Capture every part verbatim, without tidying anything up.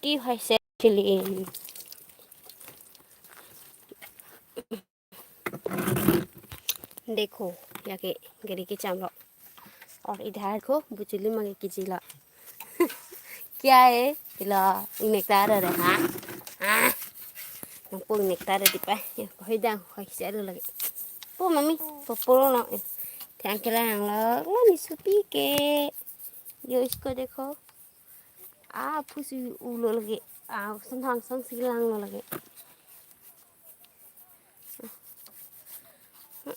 Ki hai se chili. देखो, या के गिरी के चामलो। और इधर देखो, बुचुली मगे की जिला। क्या है? इला, इनेक तार रे, हाँ? हाँ? Nangpung inektare di pa. Ya, koi dang, koi selo lagi. Po mami, po polo na. Thang kelang lo, lo ni supi ke. Yo, isko dekho. Ah, pusi ulo lagi. Ah, sang sang si lang lo lagi. Hmm.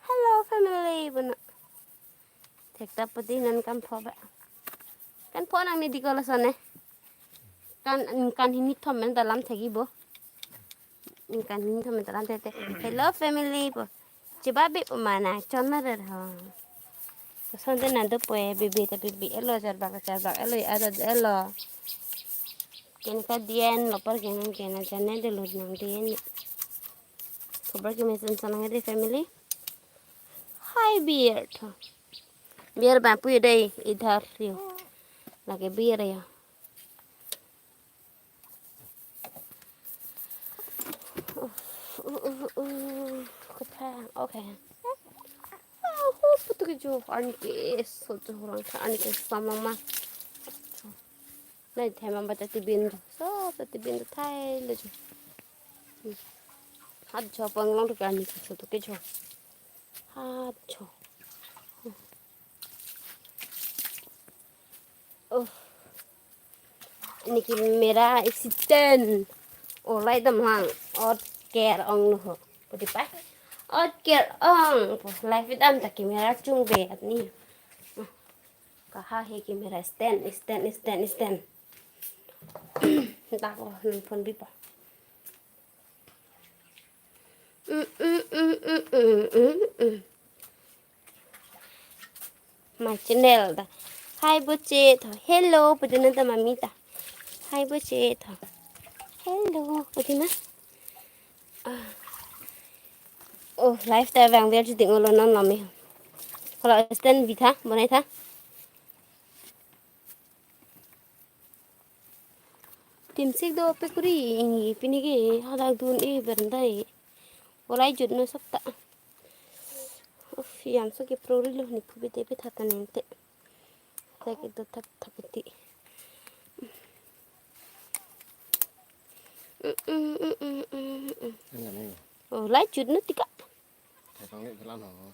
Hello family, bana. Thekta pudi non kan pho ba. Kan pho nang ni di ko lason ne. Kan, kan hini thom men dalam thegi bo. Kan hini thom men dalam thete. Hello family bo. Coba bi mana chon na re ho. Lason te nang do pue bibi ta bibi elo, charbak ta charbak elo, ada elo. Ken ka dian lo par ken ken jane de lo nang dian. Khobor ke mesen sanang de family. Hi bear tho. Bear ba pui dei idhar yo. Lage bear yo. Kotha, okay. Ah, ho putu ke jo arni ke so jo orang tha arni ke sama ma. Nai thema ba tati bin jo. So tati bin jo thai le jo. Hmm. Hat jo panglong tu ke arni ke so tu ke jo. Hat jo. Hmm. Oh. Niki mera accident. Oh, lai dam hang. Ot ker ong lo ho. Pudi pa. Ot ker ong. Po, life dam ta ke mera chungbe at ni. Kaha he ke mera stand, stand, stand, stand. Tak lo, nun phone bi pa. Mm, mm, mm, mm, mm, mm, mm. My channel ta. Hi boche tho. Hello, pudi na ta mami ta. Hi boche tho. Hello, pudi na. Ah. Oh, life ta vang ver chuting olo non mami. Hala stand bi tha, bonai tha. Timsik do pe kuri, ini pini ke hadak dun e berenda e. Olai jut no sakta. Uf, yam so ke prori lo ni phu bete pe thatan ente. Thak itu thak thak iti. Mm, mm, mm, mm, mm, mm. Enggak nih. Olai jut no tika. Thek long le phelan ho.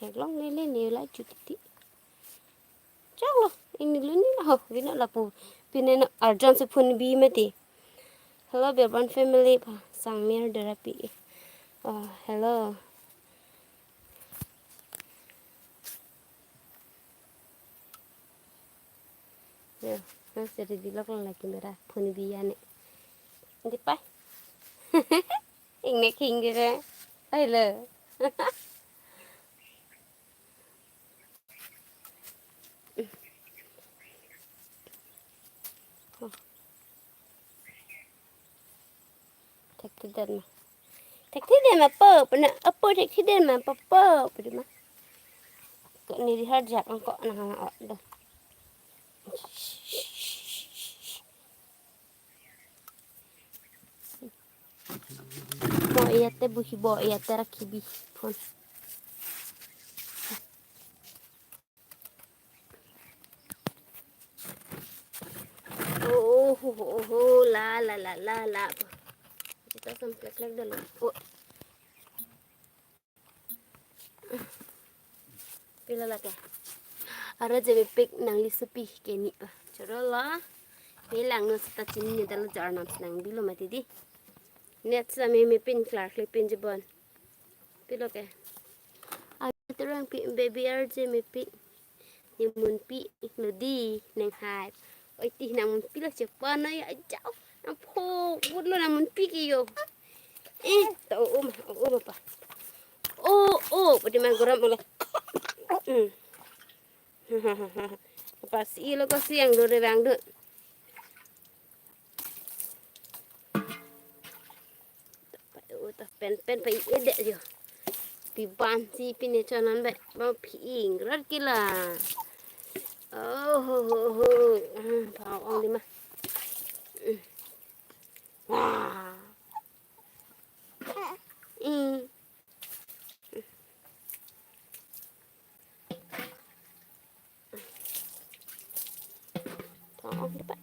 Thek long le le ne olai jut iti. Choklo, ini lo ni na ho, vino lapu. Pine na urgent si phone bi mati. Hello, Beban family pa, Sangmir Derapi. Oh, hello. Ya, na seri di lok lang lagi mera phone bi ya ne. Di pa. Ingnek hing di re. Hello. Thekthedetma. Thekthedetma po, pena apo thekthedetma po po, pudi ma. Ko ni di har jak angko nang o do. Bo iyate buhi bo iyate rakhibi phone. Oh, oh, oh, oh, la, la, la, la, la. Kita sampai klek dalo. Oh. Pila lake. Arje mepik nangli supi ke ni pa. Choro la. Melang no seta chini ni dal jar nam senang bilo mati di. Net sa me mepin klar klepin jebon. Pilo ke. Arje terang pi baby arje mepik. Ni munpi lo di neng hai. Oi ti nang munpi lo chepa na ya jau. Nang pho but lo nang munpi ke yo. Eh, ta o um, o um pa. O, o, pudi ma goram ole. Hmm. Pas ilo ko siang do re bang do. Uta pen pen pa i ede jo. Pi ban si pine chonan be. Ba phi ing rar kila. Oh, ho, ho, ho. Hmm, thong ong di ma. Hmm. Wah. Hmm. Thong ong di pa.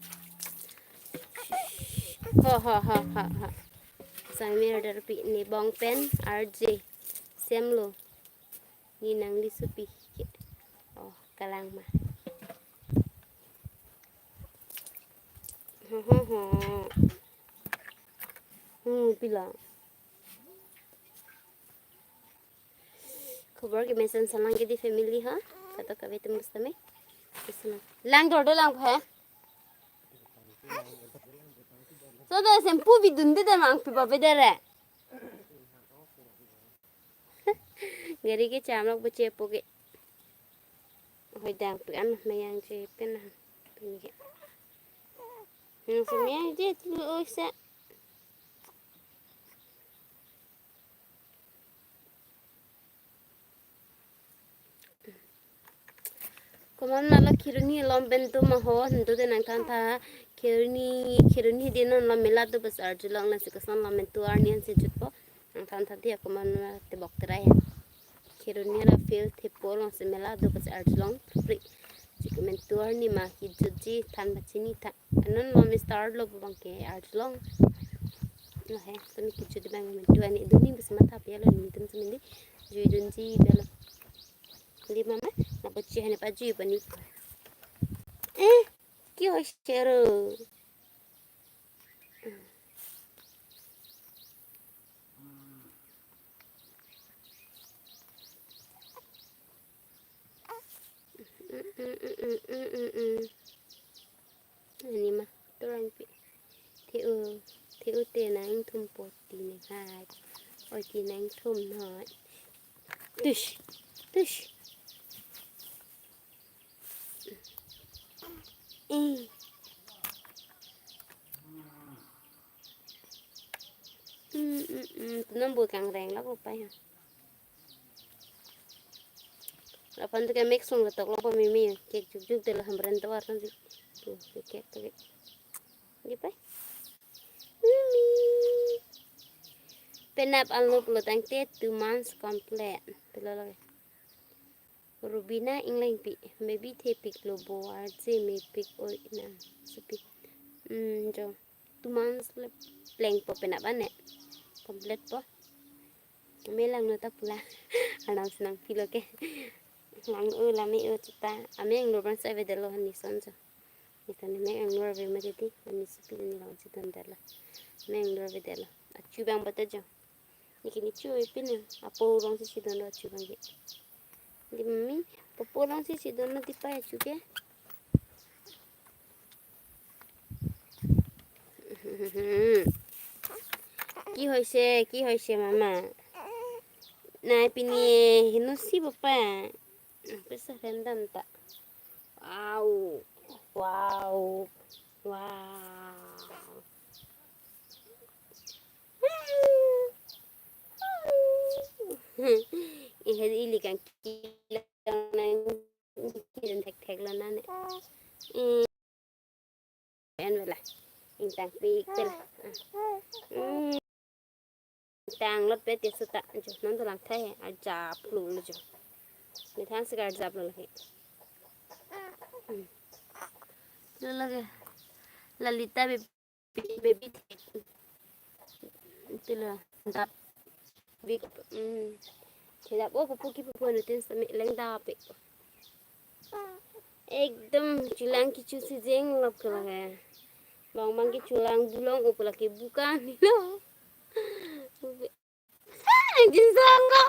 Ho, ho, ho, ho, ho. Sangner Darpi ne bong pen R J. Semlo. Ne nangli supi ke. Oh, kalang ma. Ho, ho, ho. Hmm, pila. Khobor ke mesen salang ke di family ha. Kato kabe tum bus tame. Lang dor do lang phe. So da shampoo bidun de da mang pi ba be de re. Gari ke chamlok bu chepo ke. Hoi dang pi an mayang che pen ha. Pen ke. Hmm, si mayang che tu oi sa. Komat ma lo khiruni lom pen tu ma ho, hintu de nangthan tha, khiruni, khiruni de non lom mela tu bas arjulong na si koson lom pen tu arni an si jutpo, nangthan tha dia komat ma tebok terai. Khiruni ra field thepo along si mela tu bas arjulong, pri, si komat tu arni ma hi jutji than bachini tha. Anon lom start lo bang ke arjulong. Lo he, tumi kijut bang men tu ani duni bes matha pe lo ni tum semendi jui dunji belo. Di mama, na bocchi hane pa jui pani. Eh, ki ho shero. Ani ma, turang pi. Thiu, thiu te nangthum po ti ne hai. Oi ti nangthum noi. Tush, tush. Eh. Hmm, hmm, hmm. Tunam bu kang reng lak upai ha. Lapen tu ke mix sung letok lo po mimi. Kek juk juk de lo hamren tovar kan si. Tu, kek tu ke. Di pai. Mimi. Penap anlo pulo tangte two months complete. Pilo lo. Rubina Englengpi, maybe the pik lo bo arje me pik oi na supi. Hmm, jo. Two months le pleng po penap ane. Complete po. Me lang no ta pula. Anam senang pilo ke. Lang o lame o chita. Ame ang lor bang sa vedelo hani son jo. Ita ni me ang lor ve ma jadi. Ani supi ni lang chita ndela. Me ang lor vedelo. Achu bang bata jo. Niki ni chu ipin ni. Apo rong si sidon lo achu bang ke. Di mami, popo rong si sidon lo di pa achu ke. Ki hoise, ki hoise mama. Nai pini hinu si papa. Pesa rendam ta. Wow. Wow. Wow. Ihe ili kan kilang nang kilang thek thek lo nane. Eh, en vela. Ingtang pik vela. Hmm. Tang lot pe te suta jo non to lang thai arjap lo lo jo. Ni thang sikar arjap lo lagi. Hmm. Lo lagi. Lalita be baby. Itulah dap. Big, hmm. Kedap o pupu ki pupu anu tin sami leng dap pe. Ekdom chulang kichu si jeng lap ke lage. Bang bang ki chulang bulong o pula ke bukan lo. Jinsang ko.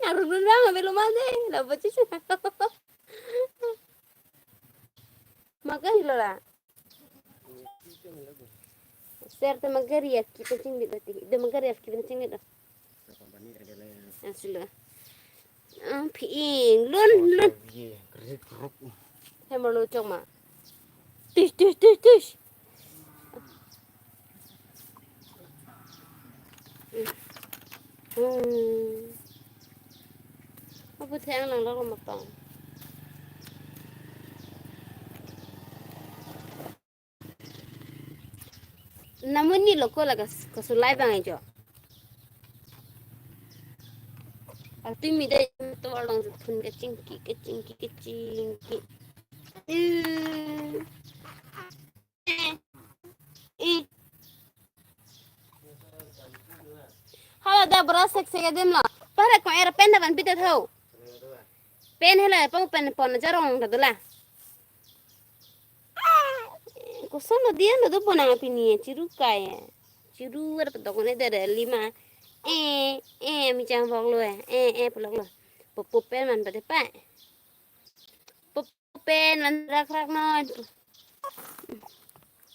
Narudun bang abelo made. La bochi. Makan lo la. Ser te magari ya kita chinglit ati. Ide magari ya kita chinglit. Aslo. Ah, phi-ing. Lun, lun. Hemar lo chok ma. Tush, tush, tush, tush. Hmm. Apu theng lang lo matang. Namun ni loko la kas-, kasulai bang ajo. Atumi dei to along thun kachingki, kachingki, kachingki. Eh. Eh. Hala da bra sek sek adim lo. Pare ko era pen da van pita tho. Pen hela pang pen pon jarong da dola. Koson lo dia lo do bonang pini chiru kai. Chiru er patok ne dere lima. Eh, eh, mi chang vok lo eh. Eh, eh, pelok lo. Pupu pen man pade pa. Pupu pen man rak rak non.